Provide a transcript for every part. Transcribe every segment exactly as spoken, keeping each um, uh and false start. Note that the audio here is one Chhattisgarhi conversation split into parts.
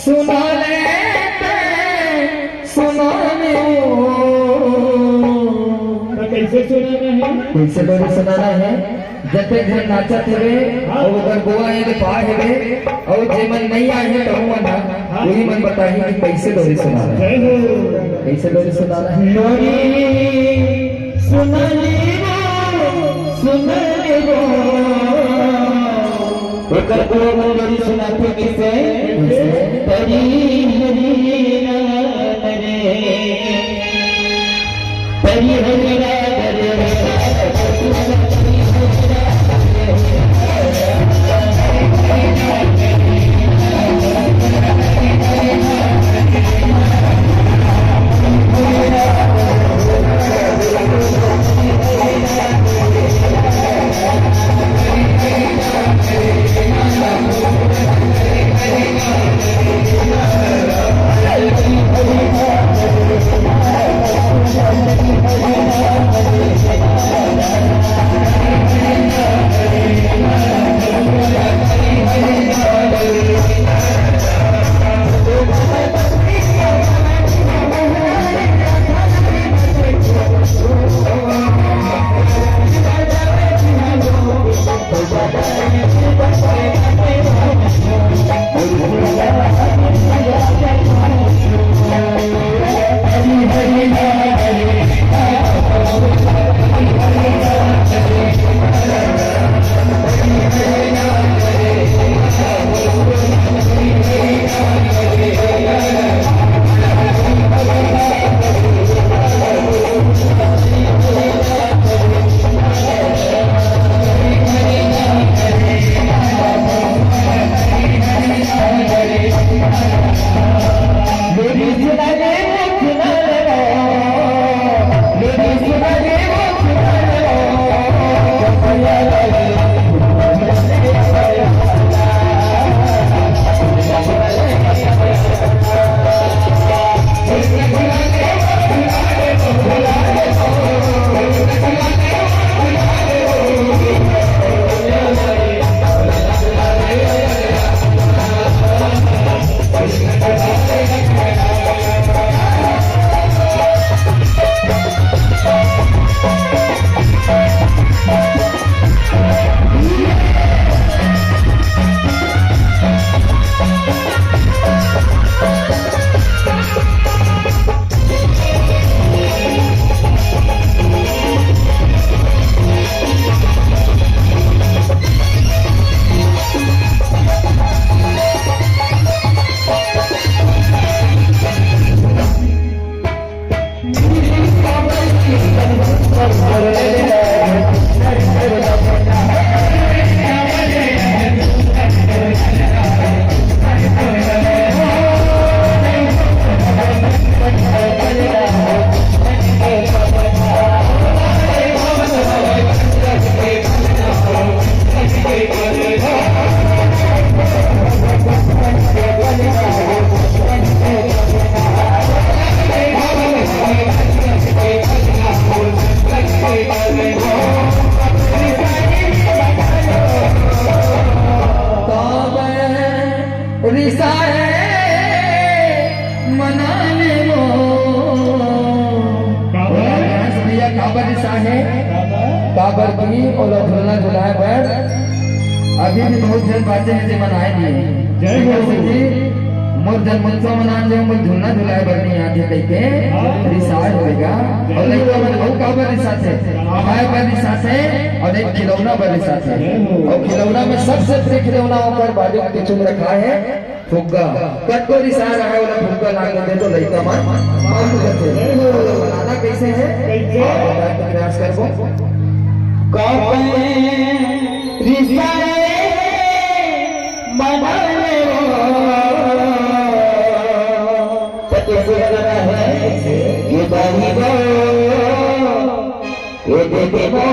सुना ले ते, सुना ले ओ। तो कैसे सुनाना है? कैसे तोरे सुनाना है? जते झन नाचत हेवे, हाँ। अउ ओकर बुआ हे ते पा हेवे, अउ जे मन नहीं आए हे, तो मन, हाँ। वही मन बताही कि कैसे तोरे सुनाना है। जय हो। कैसे तोरे सुनाना है? लोरी सुना ले वो, सुना ले वो। एकर पूरा मंडली सुनाथे किसे? तरी हरी रात रे, तरी हरी रात रे। रिसाए मना ले वो। काबर? भैया, काबर रिसाए? काबर? काबर की ओला झुलना झुलाए बर अभी भी बहुत झन बाचे हे, जे मन आए नहीं हे। जय हो। जैसे कि मोर जन्मोत्सव मनान जे मोर झुलना झुलाए बर नहीं आथे कहिके हाँ। रिसाए होएगा। जय और लइका मन अउ काबर रिसाथे? खाए बर रिसाथे और एक खिलौना बर रिसाथे। जय हो। और खिलौना में सबसे प्रिय खिलौना ओकर बाजू के चुन रखा है। फुग्गा। कतको रिसाए रहय, ओला फुग्गा लाग देथे तो लइका मन मार देथे। ओला बनाना कैसे है? कैसे? बताए के प्रयास करबो। काबर रिसाए मना ले वो। तो कैसे बनाना है? ये बारी बो, ये दे दे बो।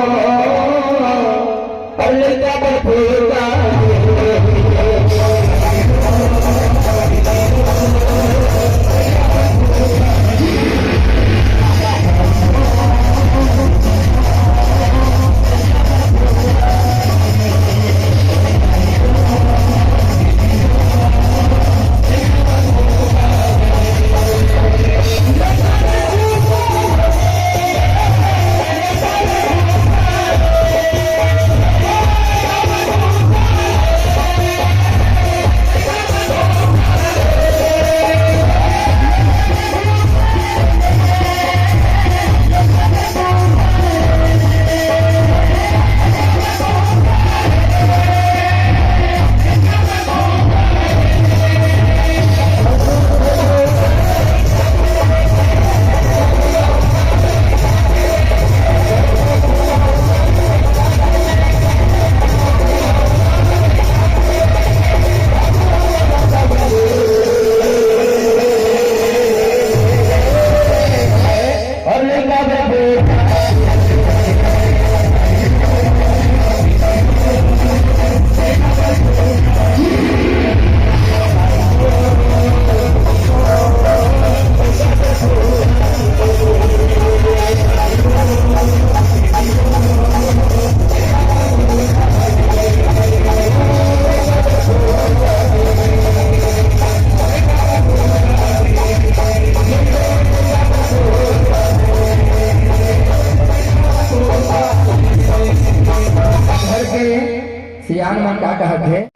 सियान मन का कहत हे?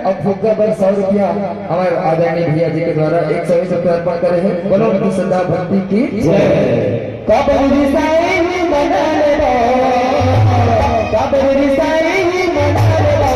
अउ फुग्गा बर सौ रुपया हमर आदरणीय भैया जी के द्वारा एक सौ एक रुपया अर्पण करे हे। बोलो उनकी श्रद्धा भक्ति की जय। कब रिसाई मना लेबो, कब रिसाई मना लेबो।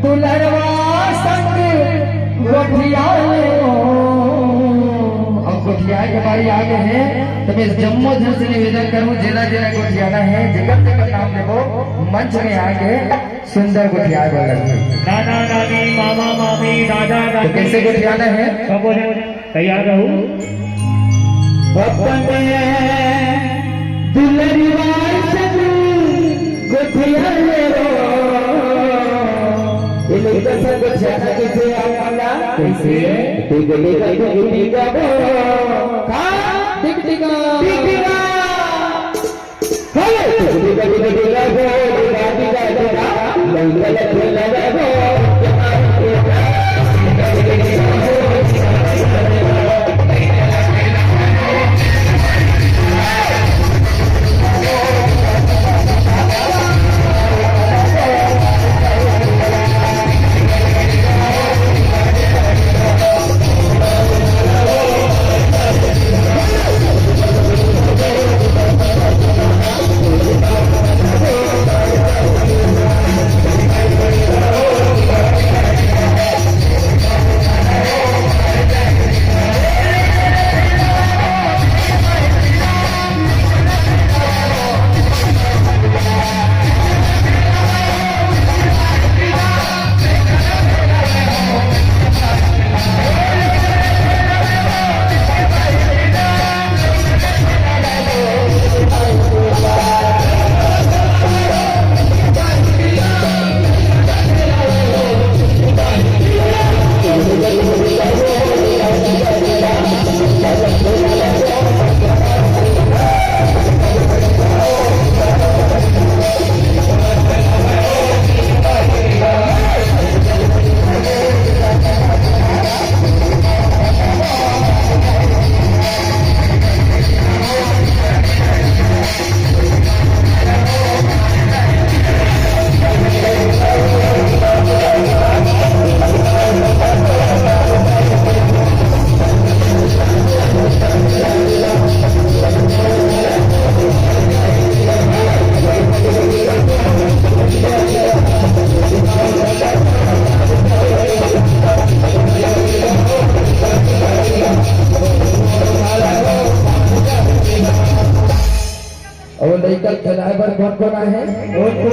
दुलरवा संग गोठिया ले ओ। अब गोठियाए के बारी आ गे हे, त मैं जम्मो झन से निवेदन करूं, जेला जेला गोठियाना हे, जेकर जेकर नाम लेबो, मंच में आके सुंदर गोठियाए बर लगही। नाना नानी, मामा मामी, दादा तो दादी, कैसे गोठियाना हे? सबो झन तैयार रहू। अपन दुलरवा संग गोठिया ले ओ। ये लइका संग गोठियाना कइसे आप मन ला? कइसे? टिक टिक टिक टिक बो। का? टिक टिक। टिक टिक। कोन कोन आए हे? कोन कोन?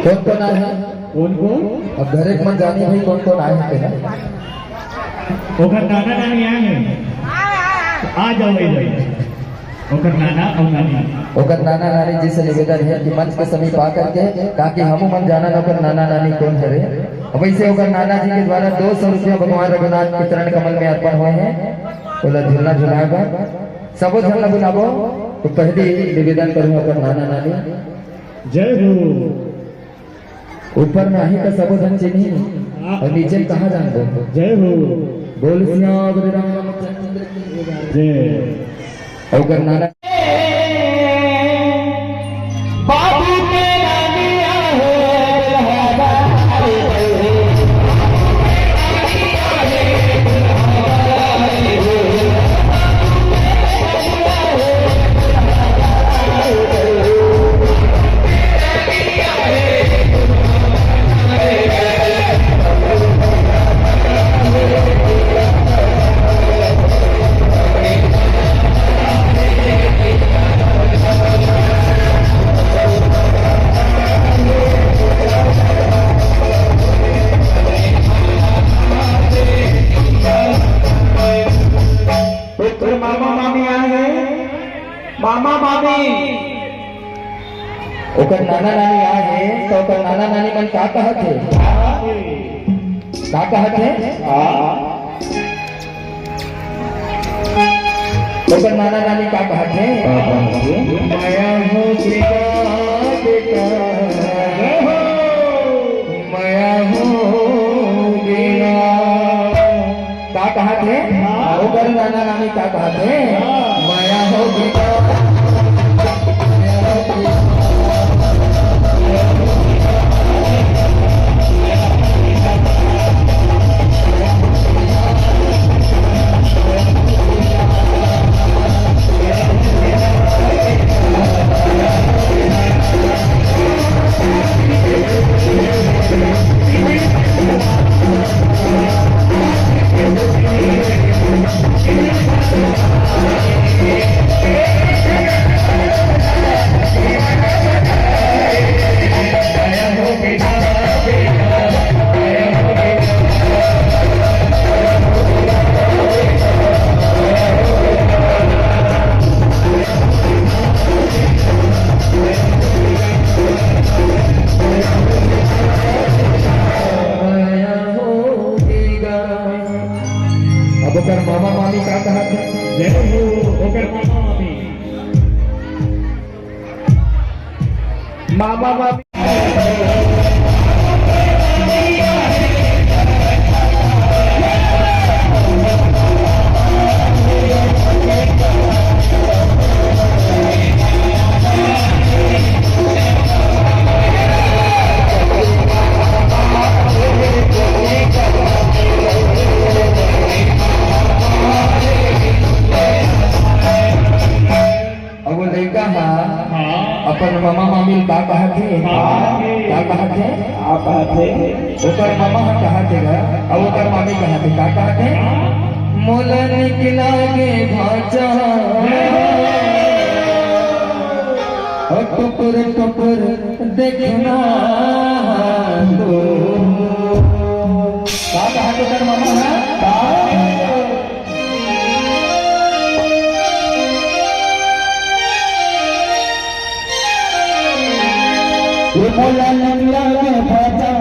कोन कोन आए हे? कोन कोन? अब घरे के मन जानी भाई कोन कोन आए हे तेला। ओकर नाना नानी आए हे। आ जाओ, आ जाओ। ओकर नाना अउ नानी। ओकर नाना नानी जी से निवेदन हे कि मंच के समीप आकर के, ताकि हमू मन जानन ओकर नाना नानी कोन हरे। अब वैसे ओकर नाना जी के द्वारा दो सौ रुपया भगवान रघुनाथ के चरण कमल में अर्पण होए हे। ओला झूलना झुलाए बर सबो झन ला बुलाबो। तो पहली निवेदन करूँ ओकर नाना नानी। जय हो। ऊपर में आही त सबो झन चिन्ही अउ नीचे में कहाँ जानबो। जय हो। बोल सियावर रामचंद्र की जय। अउ ओकर नाना बाबू के नानी आहे। ओकर मामा मामी आ गे। मामा मामी। ओकर नाना नानी आ गे, त ओकर नाना नानी मन का कहत हे? का कहत हे? ओकर नाना नानी का कहत हे? मया हो बेटा, बेटा। मया हो बेटा। का कहत हे? ओकर नाना नानी का कहत हे? मया हो बेटा। अब ओकर मामा मामी का कहत हे? जय हो, ओकर मामा मामी। मामा मामी। अब वो लइका ह हाँ। अपन मामा मामी ल का कहत हे? हाँ। का कहत हे? का कहत हे? ओकर मामा ह कहत हे गा, अउ ओकर मामी कहत हे, का कहत हे? मोला निक लागे भांचा, ओ टुकुर टुकुर देखना तो। का कहत हे ओकर मामा ह? का? ये मोला नंगला में फंसा।